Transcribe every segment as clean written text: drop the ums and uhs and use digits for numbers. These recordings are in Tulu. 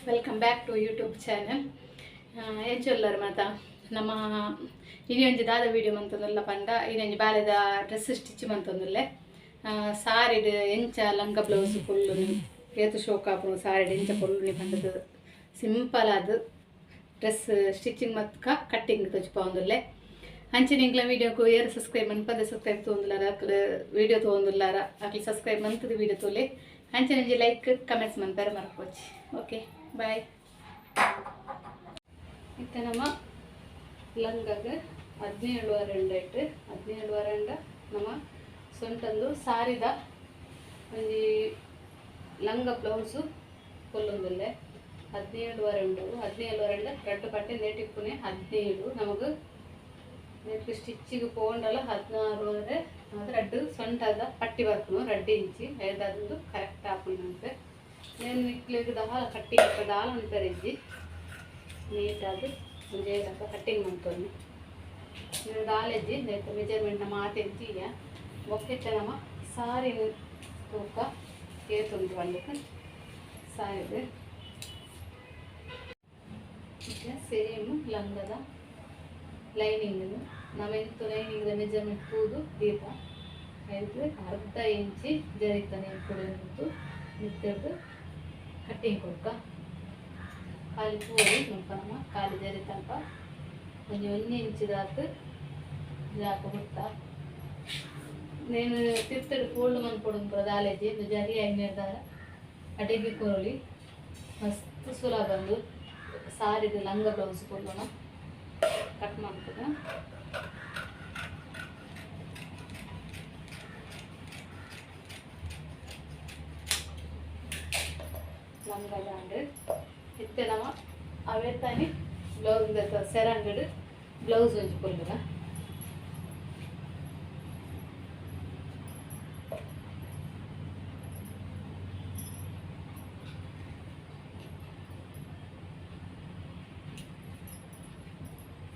Welcome back to YouTube channel. ಎಂಚೊಲ್ಲರ್ ಮಾತ? ನಮ್ಮ ಇನಿ ಒಂಜಿ ದಾದ ವೀಡಿಯೋ ಮಂತೊಂದುಲ್ಲ ಪಂಡ, ಇನಿ ಬಾಲೆದ ಡ್ರೆಸ್ ಸ್ಟಿಚ್ ಮಂತೊಂದುಲ್ಲೆ. ಸಾರಿಡ್ ಎಂಚ ಲಂಗ ಬ್ಲೌಸ್ ಪೊಲ್ಲುನಿ, ಏತ್ ಶೋಕ್ ಆಪುಂಡು, ಸಾರಿಡ್ ಎಂಚ ಪೊಲ್ಲುನಿ ಪಂಡದು ಸಿಂಪಲ್ ಆದ್ ಡ್ರೆಸ್ ಸ್ಟಿಚಿಂಗ್ ಮತ್ಕ ಕಟ್ಟಿಂಗ್ ತೋಜಿಪಾವೊಂದುಲ್ಲೆ. ಅಂಚನೆ ಎಂಕ್ಲ ವೀಡಿಯೋಕು ಏರ್ ಸಬ್ಸ್ಕ್ರೈಬ್ ಮನ್ಪಂದೆ ಸಬ್ಸ್ಕ್ರೈಬ್ ತೂವೊಂದುಲ್ಲಾರ, ಅಕ್ಲ್ ವೀಡಿಯೋ ತೂವೊಂದುಲ್ಲಾರ, ಅಕ್ಲ್ ಸಬ್ಸ್ಕ್ರೈಬ್ ಮಂತುದು ವೀಡಿಯೋ ತೂಲೆ. ಅಂಚನೆ ಒಂಜಿ ಲೈಕ್, ಕಮೆಂಟ್ಸ್ ಮನ್ಪೆರೆ ಮರಪೊಚ್ಚಿ. Okay, bye. ಇತ್ತೆ ನಮ್ಮ ಲಂಗಗ್ 17.5 ಉಂಡೈಟ್. 17.5 ಉಂಡ ನಮ್ಮ ಸೊಂಟಂದು ಸಾರಿದ ಒಂಜಿ ಲಂಗ ಬ್ಲೌಸು ಪೊಲ್ಲೊಂದುಲ್ಲೆ. 17.5 ಉಂಡು. 17.5 ಉಂಡ ರಡ್ಡ್ ಪಟ್ಟೆ ನೇಟಿಪ್ಪುನೆ 17. ನಮಗ್ ನೆಟ್ ಸ್ಟಿಚ್ಚಿಗೆ ಪೋಂಡಲ 16.5. ಅದು ರಡ್ಡ್ ಸೊಂಟದ ಪಟ್ಟಿ ಬರ್ಪುನು 2 ಇಂಚಿ. ಐದಾದೊಂದು ಕರೆಕ್ಟ್ ಆಪುಂಡು ನಮ್ಗೆ. నేను ನಿಕ್ಲೆಗ್ ದಾಲ ಕಟ್ಟಿಂಗ್ ದಾಲ ಮನ್ಪೆರೆ ಇಜ್ಜಿ. ನೀಟಾದ್ ಒಂಜೇ ಲೆಕ್ಕ ಕಟ್ಟಿಂಗ್ ಮನ್ಪೊಲಿ. ದಾಲ ಇಜ್ಜಿ. ನೆತ್ತ ಮೆಜರ್ಮೆಂಟ್ ನಮ್ಮ ಆತೆಂಚಿ. ಬೊಕ್ಕ ಇತ್ತೆ ನಮ್ಮ ಸಾರಿನ ತೂಕ ಏತುಂಡು ಪಂಡುದು ಸಾರಿದು. ಸೇಮ್ ಲಂಗದ ಲೈನಿಂಗ್ ನಮ್ಮ ಎಂತ ಲೈನಿಂಗ್ ಮೆಜರ್ಮೆಂಟ್ ತೂದು ದೀಪ. ಐದು ಅರ್ಧ ಇಂಚಿ ಜರಿತಾನೆ ಇಪ್ಪುಡು ಮಿತ್ತರ್ದು ಕಟ್ಟಿಂಗ್ ಕೊಡ್ಕ. ಖಾಲಿ ತೂದು ಮುಲ್ಪ ನಮ್ಮ ಖಾಲಿ ಜರಿ ತನಕ ಒಂಜಿ ಒಂಜಿ ಇಂಚಿದಾತ್ ಜಾಕ ಬುಡ್ತ. నేను ತಿರ್ತಡ್ ಫೋಲ್ಡ್ ಮನ್ಪೊಡು ಪೂರ ದಾಲೇಜಿ. ಇಂದು ಜರಿ ಐನೆರ್ದಾರ ಅಡೆಗೆ ಕೊರೊಲಿ. ಮಸ್ತ್ ಸುಲಭ ಬಂದು ಸಾರಿದ ಲಂಗ ಬ್ಲೌಸ್ ಕೊಲ್ಲೋಣ ಕಟ್ ಮಾಡ್ತದೆ. ಲಂಗ ದಾಂಡ್. ಇತ್ತೆ ನಮ್ಮ ಅವೇ ತಾನಿ ಬ್ಲೌಸ್ ಸೆರಂಗಡ್ ಬ್ಲೌಸ್ ಒಂಜಿ ಕೊಲ್ಲುಗ.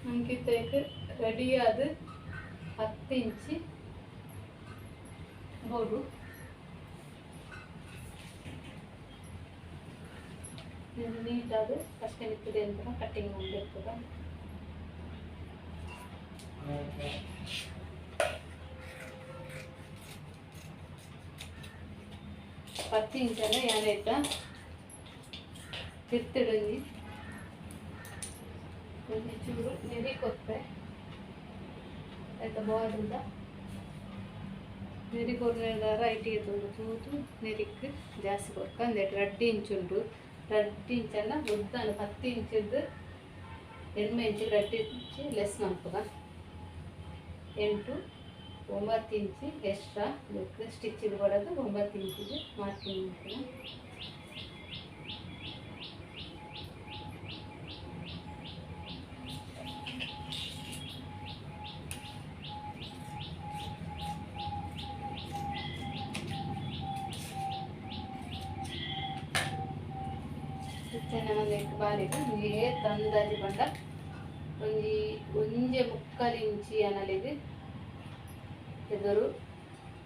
ನಮ್ಗೆ ರೆಡಿಯಾದ 10 ಇಂಚಿ ಬೋಡು. ನೀಟಾದ ಫಸ್ಟ್ ನಿಂತಿದೆ ಅಂತ ಕಟ್ಟಿಂಗ್ ಮಾಡಿರ್ತದ. 10 ಇಂಚಲ್ಲ ಏನಾಯ್ತ ತಿರ್ತಿಡೊಂಜಿ ಒಂಜಿ ಚೂರು ನೆರಿ ಕೊರ್ಪೆ. ಆಯ್ತಾ? ಬಾರ್ಡ್ರದ ನೆರಿ ಕೊರ್ನೆದ ರೈಟಿಗೆ ತೂದು ತೂದು ನೆರಿಕ್ ಜಾಸ್ತಿ ಕೊರ್ಕ. ಅಂದೆಟ್ 2 ಇಂಚ್ ಉಂಡು. 2 ಇಂಚಲ್ಲ ಉದ್ದಾನ 10 ಇಂಚಿದ್ದು 8 ಇಂಚು, 2 ಇಂಚು ಲೆಸ್ ಮನ್ಪುಗ. 8, 9 ಇಂಚು ಎಕ್ಸ್ಟ್ರಾ ಇದಕ್ಕೆ ಸ್ಟಿಚ್ಚಿಗೆ ಬರೋದು. 9 ಇಂಚಿಗೆ ಮಾರ್ಕಿಂಗ್ ಮಾಡ್ತೀನಿ. ನಮಗ್ ಬಾಲೆಗ್ ಏತ್ ಅಂದಾಜಿ ಪಂಡ ಒಂಜಿ 1.75 ಇಂಚಿ ಅನಲೆಗ್ ಎದುರು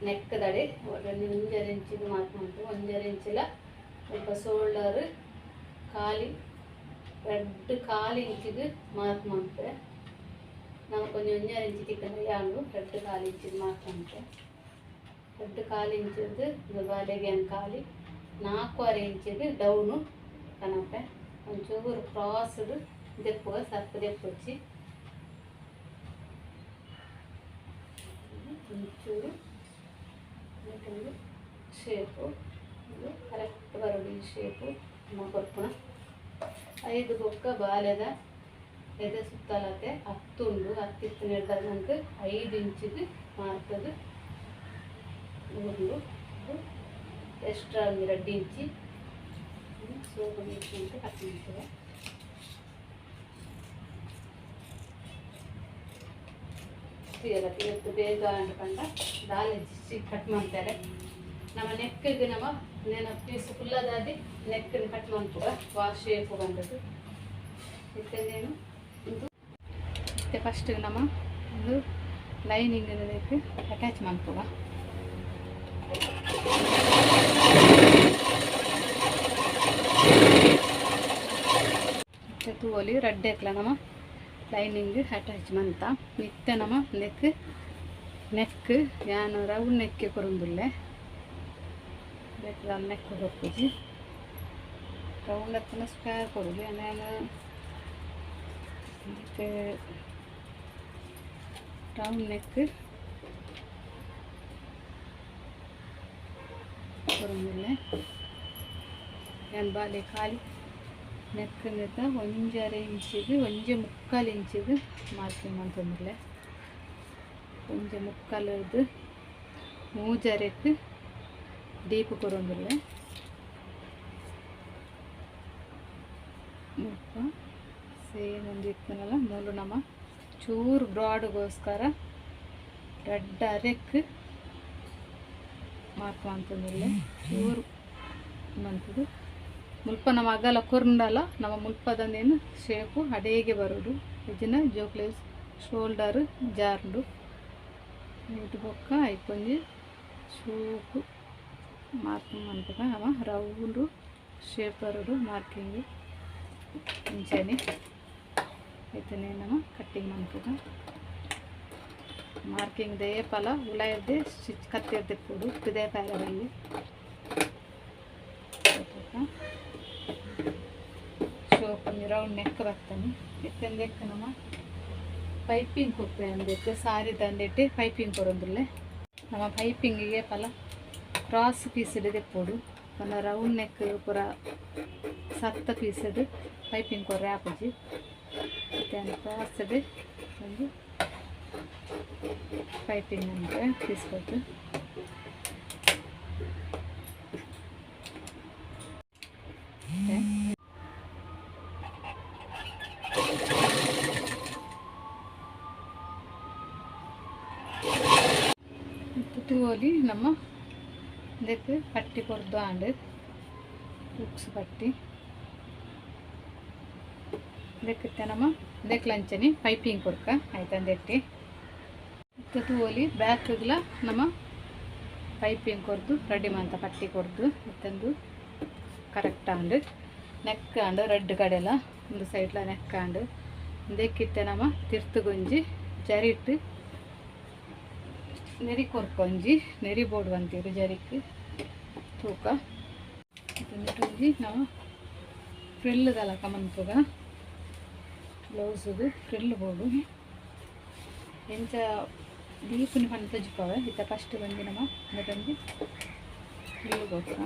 ನೆಕ್ಕದಡೆ ಒಂಜಿ 1.5 ಇಂಚಿಗೆ ಮಾರ್ಕ್ ಮಂತು. 1.5 ಇಂಚಿಲ ಸ್ವಲ್ಪ ಶೋಲ್ಡರ್ ಖಾಲಿ 2.25 ಇಂಚಿಗೆ ಮಾರ್ಕ್ ಮಂತೆ. ನಮಕ್ ಒಂಜಿ 1.5 ಇಂಚಿ ತಿಕ್ಕಂಡ ಯಾನು 2.25 ಇಂಚಿಗೆ ಮಾರ್ಕ್ ಮಂತೆ. 2.25 ಇಂಚಿದ್ದು ಬಾಲೆಗೆ ಖಾಲಿ 4.5 ಇಂಚಿಗೆ ಡೌನು ಕನಪೆ. ಒಂಚೂರು ಕ್ರಾಸ್ಡ್ ದೆಪ್ಪುಗ, ಸರ್ಪ ದೆಪ್ಪೊಚ್ಚಿ. ಒಂಚೂರು ಒಂದು ಶೇಪು, ಇದು ಕರೆಕ್ಟ್ ಬರೋದು. ಈ ಶೇಪು ನಮ್ಮ ಕೊರ್ಪುಣ. ಐದು ಬೊಕ್ಕ ಬಾಲೆದ ಎದೆ ಸುತ್ತಲತೆ 10 ಉಂಡು. 10 ಇತ್ತು ಹಿಡ್ದಾಗ ನಂಗೆ 5 ಇಂಚಿಗೆ ಮಾರ್ತದು ಉಂಡು. ಎಕ್ಸ್ಟ್ರಾ ಒಂದು 2 ಇಂಚಿ ಸೋಪು ಅಂತ ಕಟ್ ಮಾಡ್ತೇವೆ. ಇವತ್ತು ಬೇಗ ಅಂದ್ಕೊಂಡ ದಾಲ್ ಕಟ್ ಮಾಡ್ತಾರೆ. ನಮ್ಮ ನೆಕ್ಕಿಗೆ ನಮ್ಮ ನೇನ ಪೀಸ್ ಫುಲ್ಲದಾದಿ ನೆಕ್ ಕಟ್ ಮಾಡ್ತುವ ವಾ ಶೇಪ್ ಬಂದದ್ದು. ಇತ್ತೇನು ಒಂದು ಮತ್ತೆ ಫಸ್ಟ್ ನಮ್ಮ ಒಂದು ಲೈನಿಂಗ್ ಅಟ್ಯಾಚ್ ಮಾಡ್ತುವ. ತೂವೊಲಿ ರಡ್ಡೆಕ್ಲ ನಮ ಲೈನಿಂಗ್ ಅಟ್ಯಾಚ್ ಮಂತ. ಇತ್ತೆ ನಮ ನೆಕ್ ನೆಕ್ ಯಾನ್ ರೌಂಡ್ ನೆಕ್ ಕೊರೊಂದುಲ್ಲೆ. ಬೇತೆ ನೆಕ್ ಕೊರ್ಪುಜಿ. Round ಅತ್ತನ square ಕೊರೊಲಿ. ಯಾನ್ ಇದಕ್ಕೆ ರೌಂಡ್ ನೆಕ್ ಕೊರೊಂದುಲ್ಲೆ. ಯಾನ್ ಬಾಲೆ ಖಾಲಿ ನೆಕ್ ನೆತ್ತ 1.5 ಇಂಚಿಗೆ 1.75 ಇಂಚಿಗೆ ಮಾರ್ಕಿಂಗ್ ಮಂತೊಂದುಲ್ಲೆ. 1.75ರ್ದು 3.5ಕ್ ಡೀಪ್ ಕೊರೊಂದುಲ್ಲೆ. ಮುಲ್ಪ ಸೇಮ್ ಒಂಜಿ ಇತ್ತನಲ್ಲ ಮೂಲು ನಮ ಚೂರು ಬ್ರಾಡ್ಗೋಸ್ಕರ 2.5ಕ್ ಮಾರ್ಕ್ ಮಂತೊಂದುಲ್ಲೆ. ಚೂರು ಮಂತುದು ಮುಲ್ಪ ನಮ ಅಗಲ ಕೊರ್ಂಡಲ ನಮ ಮುಲ್ಪದಂದೇನು ಶೇಪು ಅಡೇಗೆ ಬರೋಡು. ಇಜ್ಜಿನ ಜೋಕ್ಲೆ ಶೋಲ್ಡರ್ ಜಾರುಂಡು. ಇಟ್ಟು ಬೊಕ್ಕ ಐಕೊಂಜಿ ಶೂಕು ಮಾರ್ಕಿಂಗ್ ಮನ್ಪುಗ ನಮ ರೌಂಡು ಶೇಪ್ ಬರೋಡು ಮಾರ್ಕಿಂಗ್ ಇಂಚನೆ. ಇತ್ತನೆ ನಮ ಕಟ್ಟಿಂಗ್ ಮನ್ಪುಗ. ಮಾರ್ಕಿಂಗ್ they ಪಲ ಉಲಾಯರ್ದೆ ಸ್ಟಿಚ್ ಕತ್ತಿರ್ದೆ ಪೋಡು ಪಿದೆ ಪ್ಯಾರದಲ್ಲಿ. ಶೋಕ್ ಒಂಜಿ ರೌಂಡ್ ನೆಕ್ ಬರ್ತನೆ. ಇತ್ತಂದೆಕ್ ನಮ ಪೈಪಿಂಗ್ ಕೊರ್ಪೆ ಅಂದೆಟ್ ಸಾರಿ ದಂದೆಟ್ ಪೈಪಿಂಗ್ ಕೊರೊಂದುಲ್ಲೆ. ನಮ ಪೈಪಿಂಗಿಗೆ ಪಲ ಕ್ರಾಸ್ ಪೀಸ್ ದೆಪ್ಪೊಡು. ಪಂಡ ರೌಂಡ್ ನೆಕ್ ಪೂರ ಸತ್ತ ಪೀಸ್ ಪೈಪಿಂಗ್ ಕೊರ್ರೆ ಆಪುಜಿ. ಇತ್ತೆ ಕ್ರಾಸ್ ಒಂಜಿ ಪೈಪಿಂಗ್ ಅಂತ ಪೀಸ್ ಕೊಟ್ಟು. ತೂವೊಲಿ ನಮ್ಮ ಇಂದೆಕ್ ಪಟ್ಟಿ ಕೊರ್ದು ಆಂಡ್ ಉಕ್ಸ್ ಪಟ್ಟಿ. ಇಂದೆಕ್ ನಮ್ಮ ಇಂದೆಕ್ಲ ಅಂಚನೆ ಪೈಪಿಂಗ್ ಕೊರ್ಕ ಆಯ್ತಂದೆಟ್ಟಿ. ಇತ್ತೆ ತೂವೊಲಿ ಬ್ಯಾಕ್ಗ್ಲ ನಮ್ಮ ಪೈಪಿಂಗ್ ಕೊರ್ದು ರೆಡಿ ಮಂತ ಪಟ್ಟಿ ಕೊರ್ದು. ಇತ್ತೊಂದು ಕರೆಕ್ಟ್ ಆಂಡ್ ನೆಕ್ ಆಂಡ್ ರೆಡ್ ಕಡೆಲ ಒಂದು ಸೈಡ್ಲ ನೆಕ್ ಆಂಡ್. ಇಂದೆಕ್ಕಿತ್ತೆ ನಮ್ಮ ತಿರ್ತುಗೊಂಜಿ ಜರಿಟ್ ನೆರಿ ಕೊರ್ಪೊಂಜಿ ನೆರಿ ಬೋರ್ಡ್ ಬಂತೀರು ಜರಿಕ್ ತೂಕ. ಒಂಜಿ ನಾವು ಫ್ರಿಲ್ ದಲಕ ಮನ್ಪುಗ ಬ್ಲೌಸ್ದು ಫ್ರಿಲ್ ಬೋರ್ಡು. ಎಂಚ ದೀಪುನಿ ಪಂದ್ ತೋಜಿಪಾವೆ. ಇತ್ತೆ ಫಸ್ಟ್ ಬಂದು ನಮ್ಮ ಒಂಜಿ ಫ್ರಿಲ್ ಕೊರ್ಪ.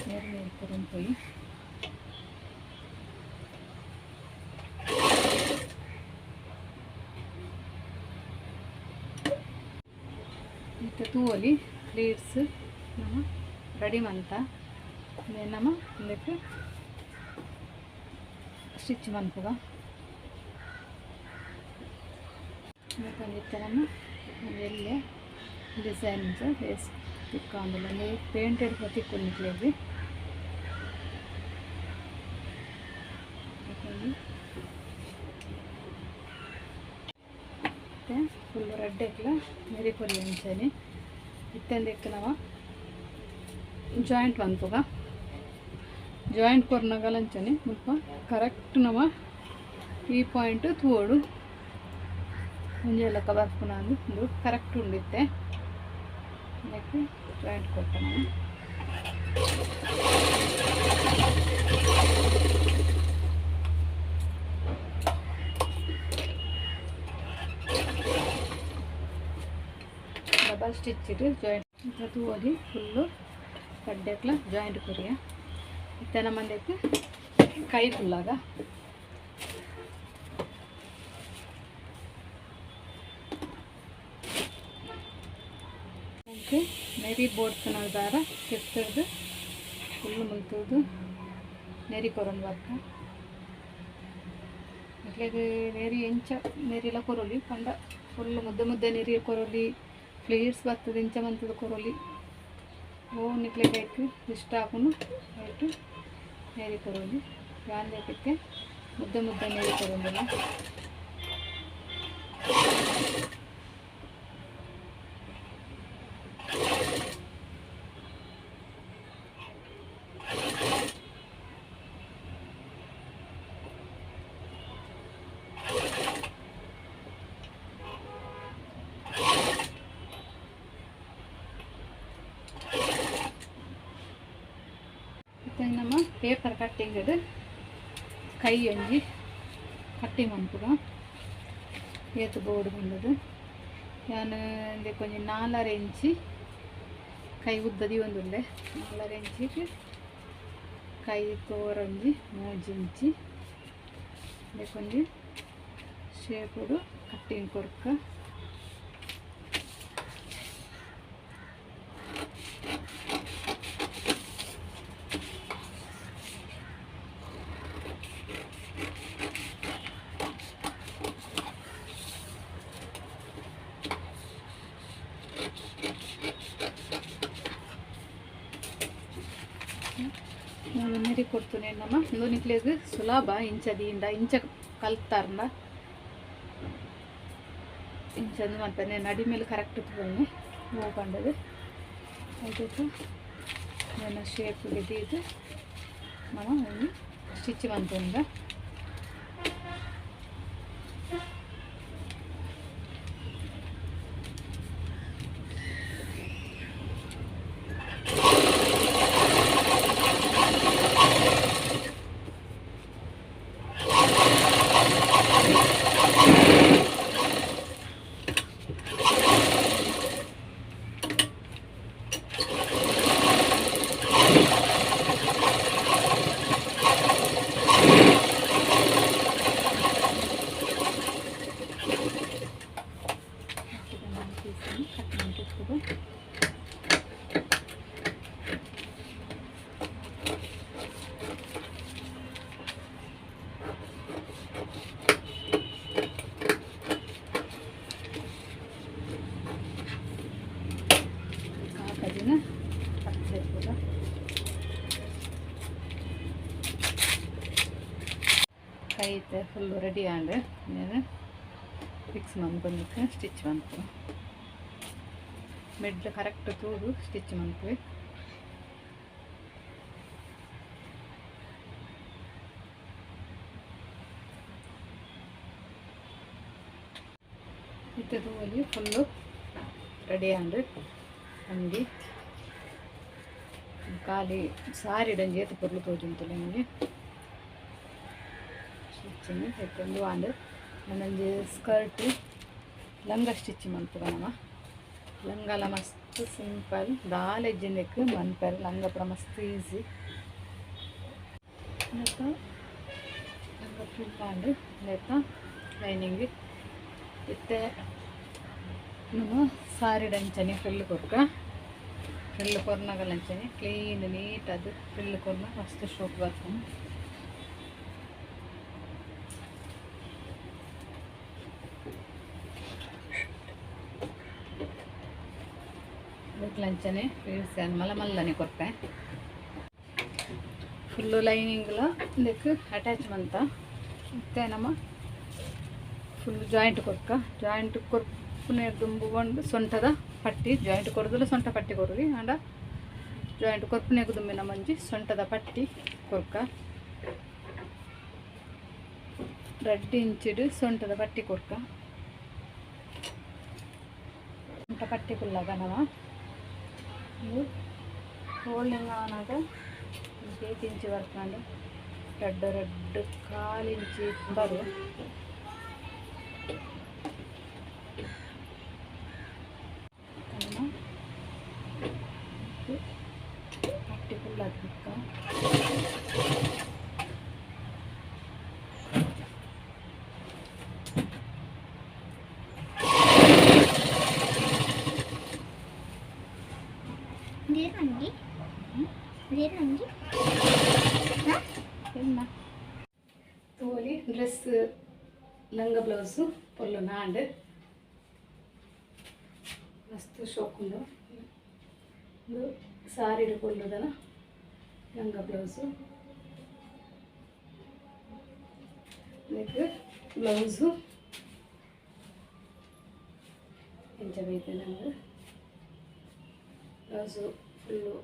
ನೇರು ನೇರು ಕೊರೊಂದು ಪೋಯಿ. ಇತ್ತೆ ತೂವೊಲಿ ಪ್ಲೀಟ್ಸ್ ನಮ ರೆಡಿ ಮಂತ. ನಮ ಇಂದೆಕ್ ಸ್ಟಿಚ್ ಮನ್ಪುಗ. ಇತ್ತೆ ನಮ್ಮ ಎಲ್ಲೆ ಡಿಸೈನ್ಸ್ ಲೇಸ್ ತಿಕ್ಕಾಂದುಲ್ಲ. ಪೇಂಟೆಡ್ ಪೂರ ತಿಕ್ಕುಂಡು ನಿಕ್ಲೆಗ್. ಫುಲ್ ರಡ್ಡೆಕ್ಲ ನೆರಿ ಕೊರಿ ಅಂಚನೆ. ಇತ್ತೆಂದೆಕ್ ನಮ ಜಾಯಿಂಟ್ ಮನ್ಪುಗ. ಜಾಯಿಂಟ್ ಕೊರ್ನಗಲ ಅಂಚನೆ ಮುಲ್ಪ ಕರೆಕ್ಟ್ ನಮ ಈ ಪಾಯಿಂಟ್ ತೂವೊಡು. ಒಂಜಿ ಲೆಕ್ಕ ಬರ್ಪುನ ಉಂದು ಕರೆಕ್ಟ್ ಉಂಡು. ಇತ್ತೆ ನೆಕ್ ಜಾಯಿಂಟ್ ಕೊರ್ಪ ನಮ. ಡಬಲ್ ಸ್ಟಿಚ್ ಜಾಯಿಂಟ್ ತೂವೊಲಿ ಫುಲ್ಲು ರಡ್ಡೆಕ್ಲ ಜಾಯಿಂಟ್ ಕೊರಿಯ. ಇತ್ತೆ ನಮ್ಮಂದೆಕ್ ಕೈ ಫುಲ್ಲಾಗ ನೆರಿ ಬೋರ್ಡ್ ದಾರ ತಿರ್ತುರ್ದು ಫುಲ್ ಮುಲ್ತುದು ನೆರಿ ಕೊರೊಂದು ಬರ್ಕ. ನಿಕ್ಲೆಗ್ ನೆರಿ ಎಂಚ ನೆರಿಲ ಕೊರೊಲಿ ಪಂಡ ಫುಲ್ ಮುದ್ದೆ ಮುದ್ದೆ ನೆರಿ ಕೊರೊಲಿ, ಫ್ಲೇರ್ಸ್ ಬರ್ತದೆ ಇಂಚ ಮಂತುದು ಕೊರೊಲಿ. ಓ ನಿಕ್ಲೆಗ್ ಐಕ್ ಇಷ್ಟ ಆಪುಂಡು ಐಟ್ ನೆರಿ ಕೊರೊಲಿ. ಯಾನ್ ಬೇಕಿತ್ತೆ ಮುದ್ದೆ ಮುದ್ದೆ ನೆರಿ ಕೊರೊಂದುಲ್ಲ. ಪೇಪರ್ ಕಟ್ಟಿಂಗ್ ಕೈ ಒಂಜಿ ಕಟ್ಟಿಂಗ್ ಮನ್ಪುಗ ಏತ್ ಬೋರ್ಡ್ ಬಂದದು ಯಾನ್ ಇಂದೆಕೊಂಜಿ 4.5 ಇಂಚಿ ಕೈ ಉದ್ದ ದೀವೊಂದುಲ್ಲೆ 4.5 ಇಂಚಿಗ್ ಕೈ ತೋರೊಂಜಿ 3 ಇಂಚಿ ಇಂದೆಕೊಂಜಿ ಶೇಪುಡು ಕಟ್ಟಿಂಗ್ ಕೊರ್ಕ ನೆರಿ ಕೊಡ್ತುನೆ ನಮ್ಮ ಉಂದು ಸುಲಭ ಇಂಚದಿಂದ ಇಂಚ ಕಲ್ತಾರ್ನ ಇಂಚಂದು ಮಲ್ಪನೆ ನಡಿ ಮೇಲೆ ಕರೆಕ್ಟ್ ತಗೊಂಡು ಹೋಗಂಡದು ಅದಕ್ಕೆ ನನ್ನ ಶೇಪ್ ಇದು ನಮ್ಮ ಒಂದು ಸ್ಟಿಚ್ ಮಂತುಂಡ ಕೈತೆ ಫುಲ್ಲು ರೆಡಿ ಆಂಡ್ నేను ಫಿಕ್ಸ್ ಮನ್ಪೊಂದಕ್ಕೆ ಸ್ಟಿಚ್ ಮನ್ಪು ಮಿಡ್ಲ್ ಕರೆಕ್ಟ್ ತೂದು ಸ್ಟಿಚ್ ಮನ್ಪುವೆ ಇತ್ತೆ ತೂವಲಿ ಫುಲ್ಲು ರೆಡಿ ಆಂಡ್ ಅಂಗಿ ಖಾಲಿ ಸಾರಿ ಡಂಜಿ ಏತ್ ಪೊರ್ಲು ತೋಜುಂತುಂಡು ನಿಮಗೆ ಸ್ಟಿಚಿಂಗ್ ಇತ್ತೊಂದು ಆಂಡ್ ಒಂದೊಂಜಿ ಸ್ಕರ್ಟ್ ಲಂಗ ಸ್ಟಿಚ್ ಮನ್ಪುಗ ನಮ ಲಂಗಲ ಮಸ್ತ್ ಸಿಂಪಲ್ ದಾಲ ಇಜ್ಜಿಂದಕ್ಕೆ ಮನ್ಪೆರ್ ಲಂಗ ಪೂರ ಮಸ್ತ್ ಈಸಿ ಲಂಗ ಫಿಲ್ ಆಂಡ್ ನೆತ್ತ ಲೈನಿಂಗ್ ಇತ್ತೆ ನಮ್ಮ ಸಾರಿ ಅಂಚನೆ ಫ್ರಿಲ್ ಕೊರ್ಕ ಫ್ರಿಲ್ ಕೊರ್ನಗಲ ಅಂಚನೆ ಕ್ಲೀನ್ ನೀಟ್ ಅದು ಫ್ರಿಲ್ ಕೊರ್ನ ಮಸ್ತ್ ಶೋಕ್ ಬರ್ಪುಂಡು. ಲಂಚನೆ ಫ್ರಿಲ್ಸ್ ಮಲ್ಲ ಮಲ್ಲನೆ ಕೊರ್ಪೆ ಫುಲ್ಲು ಲೈನಿಂಗ್ಲ ಇದಕ್ಕೆ ಅಟ್ಯಾಚ್ ಮಂತ ಇತ್ತೆ ನಮ್ಮ ಫುಲ್ ಜಾಯಿಂಟ್ ಕೊರ್ಕ ಜಾಯಿಂಟ್ ಕೊರ್ಪುನೆ ದುಂಬು ಸೊಂಟದ ಪಟ್ಟಿ ಜಾಯಿಂಟ್ ಕೊರದಲ್ಲ ಸೊಂಟ ಪಟ್ಟಿ ಕೊರ್ರಿ ಆಂಡ ಜಾಯಿಂಟ್ ಕೊರ್ಪುನೆ ದುಂಬಿನ ಮಂಜಿ ಸೊಂಟದ ಪಟ್ಟಿ ಕೊರ್ಕ 2 ಇಂಚಿಡು ಸೊಂಟದ ಪಟ್ಟಿ ಕೊರ್ಕ ಸೊಂಟ ಪಟ್ಟಿ ಕುಲ್ಲಾಗ ನಮ್ಮ ಫೋಲ್ಡಿಂಗ್ ಆನಾಗ 8 ಇಂಚು ಬರ್ಕೊಂಡು ರಡ್ಡು ರಡ್ಡು 1/4 ಇಂಚು ಬರು ಪಟ್ಟಿ ಫುಲ್ ತೋಲಿ ಡ್ರೆಸ್ ಲಂಗ ಬ್ಲೌಸು ಪೊಲ್ಲು ನಾಂಡ್ ಮಸ್ತ್ ಶೋಕುಂಡು ಇದು ಸಾರಿ ಪೊಲ್ಲುದನ ಲಂಗ ಬ್ಲೌಸು ಇದಕ್ಕೆ ಬ್ಲೌಸು ಎಂಚ ಬೈತೆ ನಂಗೆ ಬ್ಲೌಸು ಫುಲ್ಲು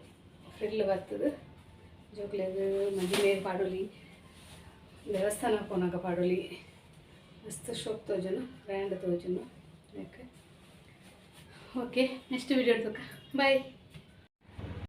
ಫ್ರಿಲ್ ಬರ್ತದೆ ಜೋಕ್ಲೆಗ್ ಮದಿಮೆ ಪಾಡೊಲಿ ದೇವಸ್ಥಾನ ಪೋನಾಗ ಪಾಡೊಲಿ ಮಸ್ತ್ ಶೋಕ್ ತೋಜುನು ಗ್ರ್ಯಾಂಡ್ ತೋಜುನು ಓಕೆ ಓಕೆ ನೆಕ್ಸ್ಟ್ ವಿಡಿಯೋ ತೂಕ ಬಾಯ್.